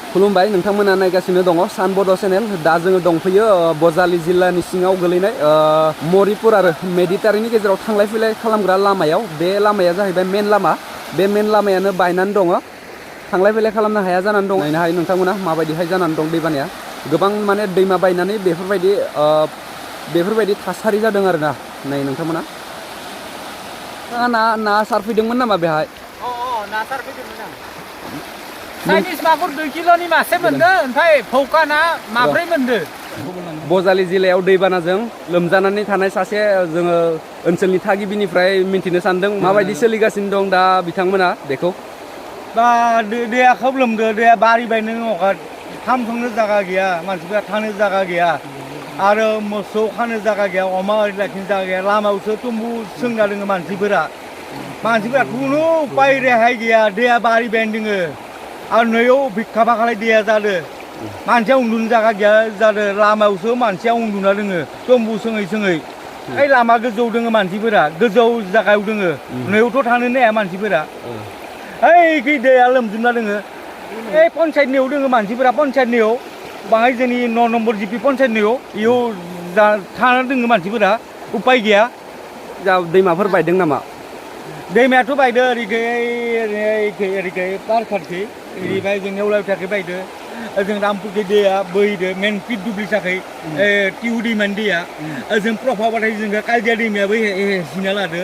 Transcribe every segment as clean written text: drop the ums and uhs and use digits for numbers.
खुलुमबाय नोंथांमोना नायगासिनो दङ सान बड' चेनेल दा जोङो दंफैयो बजालि जिल्लानि सिङाव गोलैनाय मरिपुर आरो मेडिटारिनि गेजेराव थांलाय फैलाय खालामग्रा लामायाव बे लामाया जाहैबाय मेन लामा बे मेन लामायानो बायनानै दङ थांलाय फैलाय खालामनो हाया जानानै दं नायनो हायो नोंथांमोना माबायदिहाय जानानै दं दैबानाया गोबां माने दैमा बायनानै बेफोरबायदि थासारि जादों आरोना नै नोंथांमोना ना सारफैदोंमोन नामा बेहाय ना सारफैदोंमोन आं चाइनिस मागुर 2 किल'नि मासे मोनदों ओमफ्राय फौका ना माब्रै मोनदों बजालि जिल्लायाव दैबानाजों लोमजानानै थानाय सासे जोङो ओनसोलनि थागिबिनिफ्राय मिन्थिनो सानदों माबायदि सोलिगासिनो दं दा बिथांमोना बेखौ दा दैया खोब लोमदों दैया बारिबायनो अखा थाम थांनो जायगा गैया मानसिफ्रा थानो जायगा गैया आरो मोसौ खानो जायगा गैया अमा ओरै लाखिनो जायगा गैया लामायावसो तुम्बु सोंना दङ मानसिफोरा खुनु उपाय रेहाय गैया दैया बारिबायनो दङ आरो नैयाव भिक्षा फाखालाय दैया जादों मानसिया उन्दुनो जायगा गैया जादों लामायावसो मानसिया उन्दुना दङ तम्बु सोङै सोङै ओइ लामा गोजौ दङ मानसिफोरा गोजौ जायगायाव दङ नैयावथ' थानोनो हाया मानसिफोरा ओइ दैया लोमजोबना दङ ओइ पन्सायतनियाव दङ मानसिफोरा पन्सायतनियाव बाहाय जोंनि 9 नम्बर जिपि पन्सायतनियाव इयाव थाना दङ मानसिफोरा उपाय गैया दैमाफोर बायदों नामा दैमायाथ' बायदो ओरैखै पारखारखै ओरैहाय जों नेवलायथाखै बायदो ओजों रामपुरखै दैया बोहैदो मेन पिट दुब्लिसाखै टिउ दैमानि दैया ओजों प्रभाबाथाय जोङो कालजिया दैमायाबो हेसिना लादो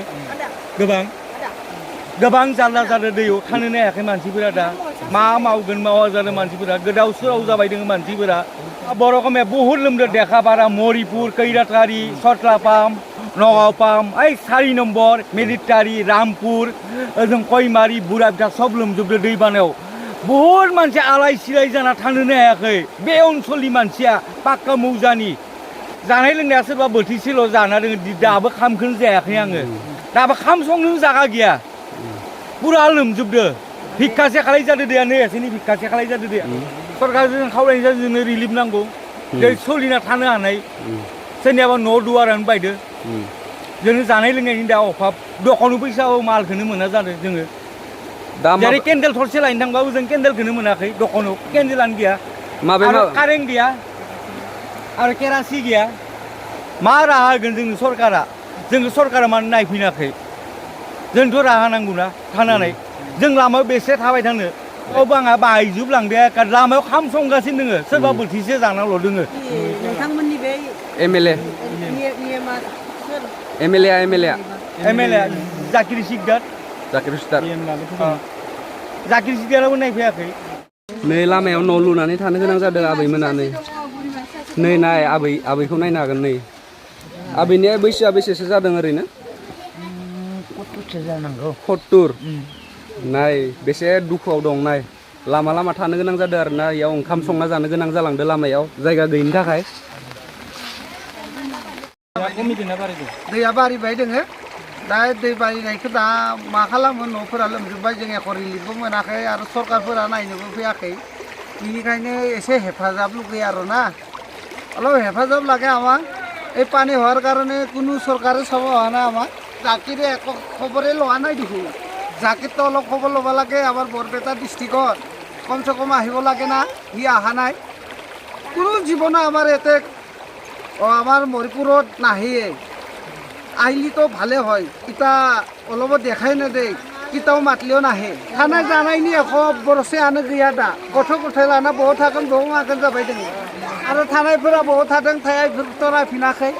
गोबां जारला जादों दैयाव थानोनो हायाखै मानसिफोरा दा मा मावगोन मावा जादों मानसिफोरा गोदाव सोराव जाबाय दङ मानसिफोरा बर' गामिया बहुद लोमदों देखापारा मरिपुर कैराटारि सतलापाम नगाव पाम ओइ 4 नम्बर मेडिटारि रामपुर ओजों कयमारि बुराबिथा सब लोमजोबदों दैबानायाव बहुद मानसि आलाय सिलाय जाना थानोनो हायाखै बे ओनसोलनि मानसिया पाक्का मौजानि जानाय लोंनाया सोरबा बोथिसेल' जाना दङ दाबो खामखौनो जायाखै आङो दाबो खाम संनो जागा गैया पुरा लोमजोबदों भिक्षासे खालाय जादों दैया नै एसेनि भिक्षासे खालाय जादों दैया सरकारजों खावलायनाय जादों जोंनो रिलिफ नांगौ दै सोलिना थानो हानाय सोरनियाबा न' दुवारानो बायदो जोङो जानाय लोंनायनि दा अभाब दखानाव फैसाबो मालखौनो मोना जादों जोङो जेरै केन्देल थरसे लायनो थांबाबो जों केन्देलखौनो मोनाखै दखानाव केन्देलानो गैया आरो कारेन्ट गैया आरो केरासिन गैया मा राहा होगोन जोंनो सरकारा मानो नायफैनाखै जोंथ' राहा नांगौना थानानै जों लामायाव बेसे थाबाय थानो आंहा बाहायजोबलांदो लामायाव खाम संगासिनो दोङो सोरबा बोथिसे जानाल' दोङो नोंथांमोननि बे एमएलए जाकिर सिकदार जाकिर नायफैयाखै नै लामायाव न' लुनानै थानो गोनां जादों आबैमोना नै नाय आबैखौ नायनो हागोन नै आबैनिया बैसोआ बेसेसो जादों ओरैनो 70 नाय बेसे दुखुआव दं नाय लामा थानो गोनां जादों आरोना इयाव ओंखाम संना जानो गोनां जालांदों लामायाव जायगा गैयिनि थाखाय दैया बारिबाय दोङो दा दै बारिनायखौ दा मा खालामो न'फोरा लोमजोबबाय जों एख' रिलिफबो मोनाखै आरो सरकारफोरा नायनोबो फैयाखै बेनिखायनो एसे हेफाजाब लुगैयो आरो ना অলপ হেফাজত লাগে আমাক এই পানী হোৱাৰ কাৰণে কোনো চৰকাৰে চাব অহা নাই আমাক জাকিৰে একো খবৰে লোৱা নাই দেখোন জাকিৰটো অলপ খবৰ ল'ব লাগে আমাৰ বৰপেটা ডিষ্ট্ৰিক্টত কমচে কম আহিব লাগে না সি অহা নাই কোনো জীৱনে আমাৰ ইয়াতে আমাৰ মৰিপুৰত নাহিয়ে আহিলেতো ভালে হয় ইটা অলপ দেখাই নেদে কিতাও মাতলেও नाहे थानाय जानायनि एख' बरसेयानो गैया दा गथ' गथाय लाना बहा थागोन बहा मागोन जाबाय दङ आरो थानायफोरा बहा थादों थायाफोरथ' नायफिनाखै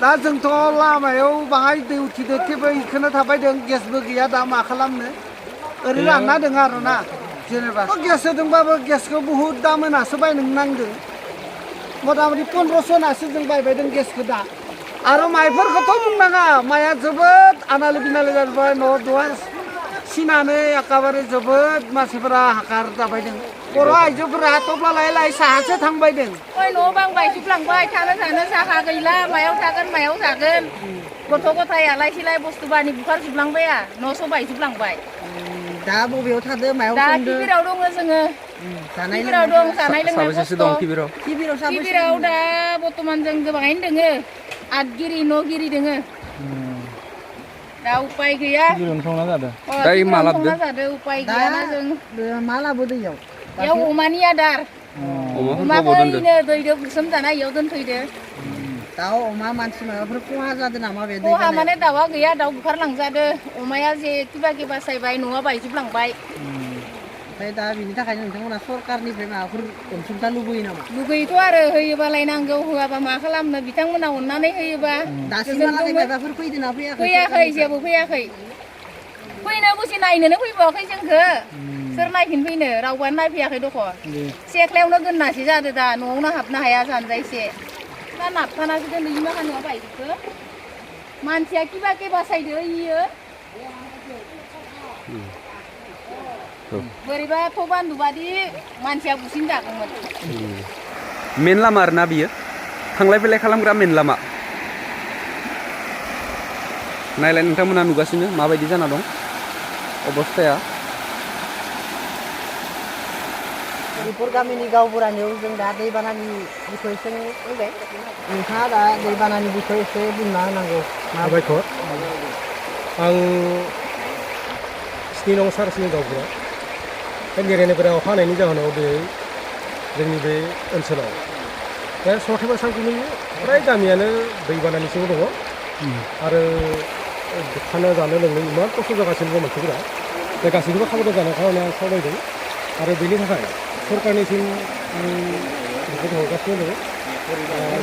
दा जोंथ' लामायाव बाङाय दै उथिदो थेवबो इखौनो थाबाय दं गेसबो गैया दा मा खालामनो ओरैनो रानना दङ आरो ना जेनेबा गेस होदोंबाबो गेसखौ बुहुद दाम होनासो बायनो नांदों मथा मथि 1500 होनासो जों बायबाय दं गेसखौ दा आरो माइफोरखौथ' बुंनाङा माइया जोबोद आनाले बिनाले जाबाय न' दुवार सिनानै एखेबारे जोबोद मानसिफोरा हाकार जाबाय दं बर' आइजोफोरा थफ्ला लायै लायै साहासो थांबाय दं न' बां बायजोबलांबाय थानो जानो जागा गैला मायाव थागोन गथ' गथाय आलाय सिलाय बुस्थु बानि बुखारजोबलांबाय न'स' बायजोबलांबाय दा बबेयाव थादो मायाव दा किबिराव दङ जोङो किबिराव दं जानाय लोंनाय साबेसेसो दं किबिराव दा बर्तमान जों गोबाङैनो दोङो आदगिरि न'गिरि दोङो दा उपाय गैया दाय मालाबदो जादो उपाय गैयाना जों मा लाबोदो इयाव बेयाव अमानि आदार अमाखौ ओरैनो दैजों बुसोमजाना इयाव दोनफैदो दाउ अमा मानसि माबाफोर खहा जादों नामा बे खहा माने दाउआ गैया दाउ बुखारलांजादो अमाया जे किबा किबा सायबाय न'आ बायजोबलांबाय ओमफ्राय दा बिनि थाखायनो नोंथांमोना सरकारनिफ्राय माबाफोर अनसुंथाइ लुबैयो नामा लुगैयोथ' आरो होयोबालाय नांगौ होआबा मा खालामनो बिथांमोना अननानै होयोबा दासिमहालागै माबाफोर फैदोंना फैयाखै फैयाखै जेबो फैयाखै फैनो बुसि नायनोनो फैबावाखै जोंखो सोर नायफिनफैनो रावबोआनो नायफैयाखै दख' सेख्लायावनो दोननासो जादो दा न'आवनो हाबनो हाया जानजायसे दा नाबथानासो दोनदो इ माखा न'आ बायजोबखो मानसिया किबा किबा सायदो इयो बोरैबा थ' बान्दुबादि मानसिया बुसिन जागौमोन मेन लामा आरोना बियो थांलाय फैलाय खालामग्रा मेन लामा नायलाय नोंथांमोना नुगासिनो माबायदि जाना दं अबस्थाया बेफोर गामिनि गावबुरानियाव जों दा दैबानानि बिखयजों फैबाय नोंथाङा दा दैबानानि बिखय एसे बुंना होनांगौ साबायखर आं 7 नं सारसिनि गावबुरा बे निरायनिफ्राय अखा हानायनि जाहोनाव दिनै जोंनि बे ओनसोलाव बे सथेबा सानकुनि फ्राय गामियानो दैबानानि सिङाव दङ आरो थानो जानो लोंनो इमान खस्थ' जागासिनो दं मानसिफोरा बे गासैखौबो खामानि जानो खार'नै आं सावरायदों आरो बेनि थाखाय सरकारनिसिम बेखौ हरगासिनो दङ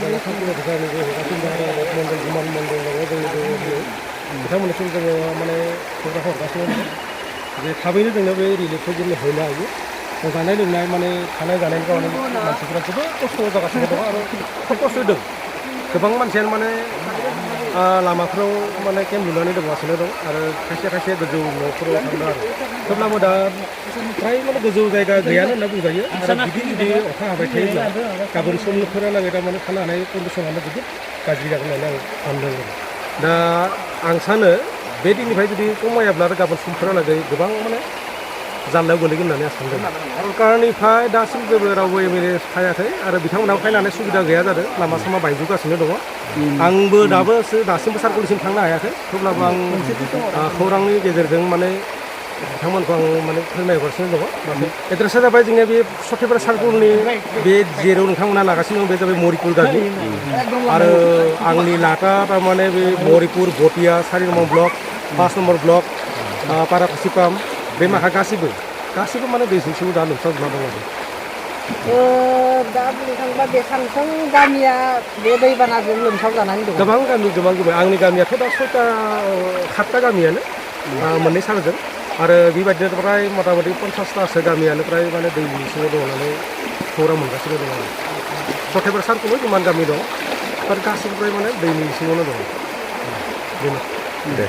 जोंनि सानकुनि अधिकारिनिबो हरगासिनो दङ आरो मण्डल बिमान मण्डल दङ जोंनि बे बिथांमोननिसिम जोङो माने खौरां हरगासिनो दङ जे थाबैनो जोंनो बे रिलिफखौ जोंनो होनो हायो जानाय लोंनाय माने थानाय जानायनि गावनि मानसिफोरा जोबोद खस्थ' जागासिनो दङ आरो खोब खस्थ' होदों गोबां मानसियानो माने लामाफ्राव माने केम्प लुनानै दंगासिनो दं आरो खायसे खायसे गोजौ न'फोराव थांदों आरो थेवब्लाबो दा फ्राय माने गोजौ जायगा गैयानो होनना बुंजायो आरो जुदि अखा हाबाय थायोब्ला गाबोन समफोरालागै थारमाने थानो हानाय कन्डिसनानो जोबोद गाज्रि जागोन होननानै आं सानदों दा आं सानो बे दिननिफ्राय जुदि खमायाब्ला आरो गाबोन समफोरालागै गोबां माने जाल्लायाव गोलैगोन होननानै आं सानदों सरकारनिफ्राय दासिमबो रावबो एमएलए फायाखै आरो बिथांमोनहा फैनानै सुबिदा गैया जादों लामा सामा बायजोबगासिनो दङ आंबो दासिमबो सार्कलसिम थांनो हायाखै थेवब्लाबो आं खौरांनि गेजेरजों माने बिथांमोनखौ आं माने फोरमायहरगासिनो दङ एड्रेसा जाबाय जोंनिया बे सथेबारा सार्कलनि बे जेराव नोंथांमोना लागासिनो दं बे जाबाय मरिपुर गामि आरो आंनि लाटा थारमाने बे Moripur Bhatia 4 number block 5 number block पाराकुसिपाम बे माखा गासिबो माने दै सिङाव दा लोमसावजोबना दं आरो दा बुंनो थाङोबा बेसांसों गामिया बे दैबानाजों लोमसावजानानै दं गोबां गोबां आंनि गामियाथ' दा 7टा गामियानो मोननै सारजों आरो बेबायदिनो फ्राय मथा मथि 50टासो गामियानो फ्राय माने दैनि सिङाव दङ होननानै खौरां मोनगासिनो दङ आरो सथेबारा सारकुलआव जिमान गामि दं आरो गासिबो फ्राय माने दैनि सिङावनो दङ बेनो दे